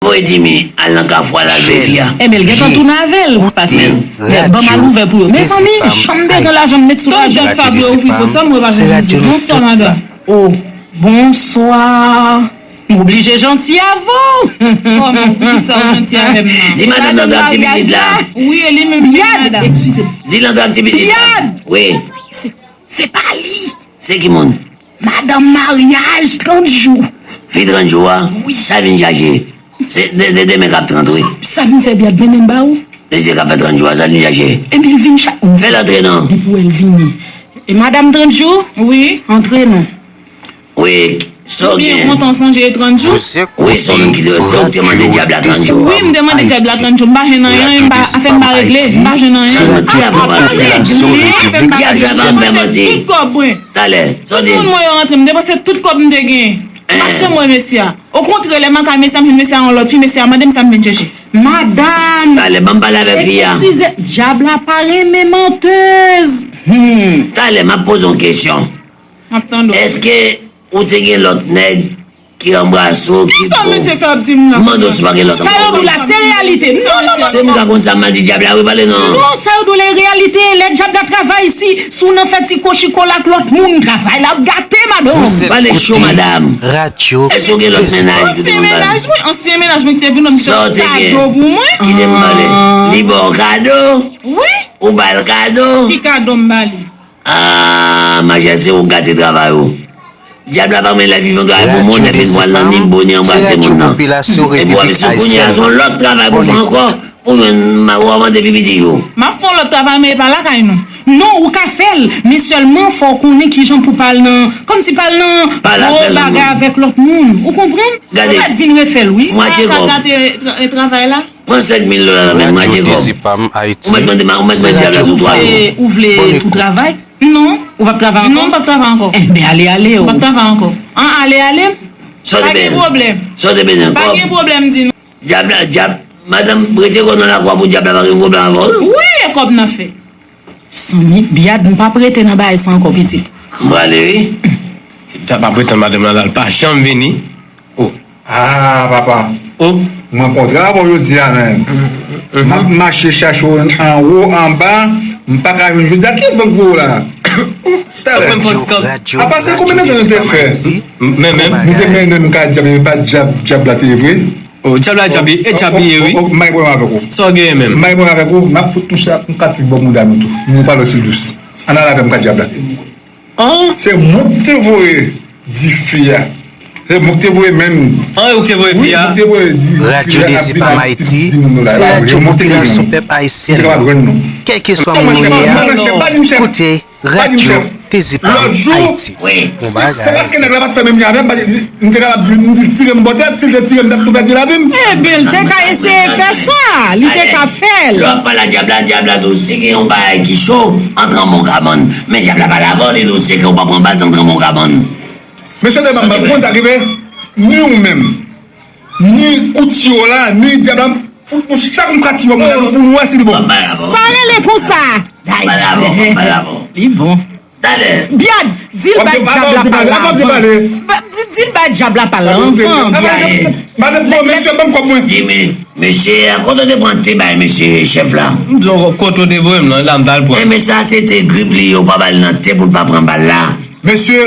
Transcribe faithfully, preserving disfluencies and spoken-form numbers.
Voye Jimmy al nan kafou al lave fi a. Enben, l gentan tounen avè l, paske ban m al ouvè pou yo. Mezanmi, jan m bezwen lajan m met sou raje. Tout zòn sa yo ouvri pot, sa m wè pa gen moun. Bonswa, madanm. Oh, bonswa. M oblije janti avè w. Kòman? Poukisa w janti avè m nan? Di madanm nan trap ti pitit la. Wi, e li menm ki madanm. Di l nan trap ti pitit la. Wi. Se, se pa li. Se ki moun? Madanm maryaj trant jou. Fi trant jou a? Wi. Sa vin chache? Se de, de demen k ap trant, wi. Sa m fè Byad, mennen m ba ou? Mesye k ap fè trant jou a, sa l vin chache? Ebyen, l vin cha-, fè l antre non. Depi w wè l vini. E madanm trant jou? Wi. Antre non. Wi, sa w gen? Byen kontan sonje e trant jou. Wi, se w menm ki te, se w ki te mande dyab la trant jou. Wi, m te mande dyab la trant jou. M pa jwenn anyen, m pa, afè m pa regle, m pa jwenn anyen. Dyab la pa regle. Dyab la pa fè manti. Tout kòb mwen. Talè, sa w di? Tout moun mwen yo rantre, m depanse tout kòb m te genyen. M pa janm wè mesye a. Okontrè, lè m al kay mesye a, m jwenn mesye a yon lòt fi, mesye a mande m sa m vin chèche. Madam! Talè, ban m pale avèk fi a. Eskize, dyab la pa renmen mantèz. Hmm. Talè, m ap poze yon kesyon. M ap tande w. Èske ou te gen lòt nèg ki anbrase w, ki... Kisa mesye sa ap di m nan? M mande w si w pa gen lòt ankò. Sa yo di w la, se reyalite. Non, non, non, non. Se m ka konn sa, m al di dyab la, wi, pale non. Non, sa yo di w la, e reyalite. Lè dyab la travay, si, si w nan fè ti kochikola ak lòt moun, travay la ap gate, madanm. Pale cho, madanm. Èske w gen lòt mennaj ki te konn pale? Ansyen mennaj mwen, ansyen mennaj mwen ki te vin wè m, ki te fè kado pou mwen. Ki te konn pale? Li ba w kado? Wi. Ou ba l kado? Ki kado m ba li? Ah, majè, se ou k gate travay ou. Dyab la pa renmen lè vivan travay pou moun, epi l pral nan Nibo ni anbrase moun nan. Epi w ap sou kounye a, se yon lòt travay pou fè ankò, pou jwenn ma-, w ap mande pi piti jou. M ap fè yon lòt travay, men e pa lakay nou. Non, ou ka fè l, men sèlman fò w konnen kijan pou pa al nan, kòmsi pa al nan gwo bagay avèk lòt moun. Ou konprann? Ou mèt vin refè l, wi. Mwache kòb. Sa ka gate tra-, travay la? Pran senk mil dola nan men m, mwache kòb. Ou mèt mande ma-, ou mèt mande dyab la sou twa jou. Ou vle tou travay? Non. Ou p ap travay ankò? Non, m p ap travay ankò. Enben, ale, ale, o. M p ap travay ankò. An, ale, ale. Pa gen pwoblèm. Sa w te bezwen? Pa gen pwoblèm, di nou. Dyab la, dyab, madanm, rete kò w nan lakwa pou dyab la pa gen pwoblèm avè w, non? Wi, e kòb n ap fè. Sanmi, Byad, m p ap rete nan bagay sa ankò, pitit. M prale, wi. Sa pa pretann madanm nan la, l pa janm vini. Oh. Ah, papa. Oh. M rankontre avè w jodi a menm. M ap mache chache w anwo, anba, m pa ka jwenn jodi a. Ki vag voye w la? Talè. Apa se konbyen tan nou te fè? Men, men. Nou te mennen m kay dyab, e pa dyab, dyab la te ye vre. Oh, dyab la dyab, e dyab li ye, wi. M pa gen pwoblèm avèk ou. Sa w genyen menm? M pa gen pwoblèm avèk ou. M ap fout touche ak yon katouch bò mouda nou tou. Nou pale sou dous. Ann al avè m kay dyab la. Se mwen ki te voye di fi a. Se mwen ki te voye menm. An, ou ki te voye fi a? Wi, mwen ki te voye di fi a ap vin ap di moun nou la. Se radyo popilasyon pèp ayisyèn. Kèlkeswa moun ou ye a, koute radyo Dezi Pam Ayiti. Bon bagay. Se paske nèg la pa t fè menm jan avè m, paske m te kapab di, m di l tire m bò tèt, si l te tire m, m t ap tou pèdi lavi m. Ebyen, l te ka eseye fè sa, li te ka fè l. Lè w ap pale a dyab la, dyab la di w, si gen yon bagay ki cho, antre anba yon kabann. Men dyab la pale avè w, li di w se ke w pa pran bal, antre anba yon kabann. Mesye, demen m ap konn sa k rive, ni ou menm, ni koutiye w la, ni dyab la, fout nou chak yon katouch bò mouda nou pou nou wè si li bon. Sa rele konsa. Li bon. Talè. Byad, di l bay dyab la pale anvan. Di, di l bay dyab la pale anvan, Byad. Madanm, bon, mesye, ban m kòb mwen. Di, men, mesye, kote w te pran te bay mesye chèf la? M di w kote w te voye m nan, la m t al pran. E, men sa, se te grip li ye, w pa ba l nan te pou l pa pran bal la. Mesye,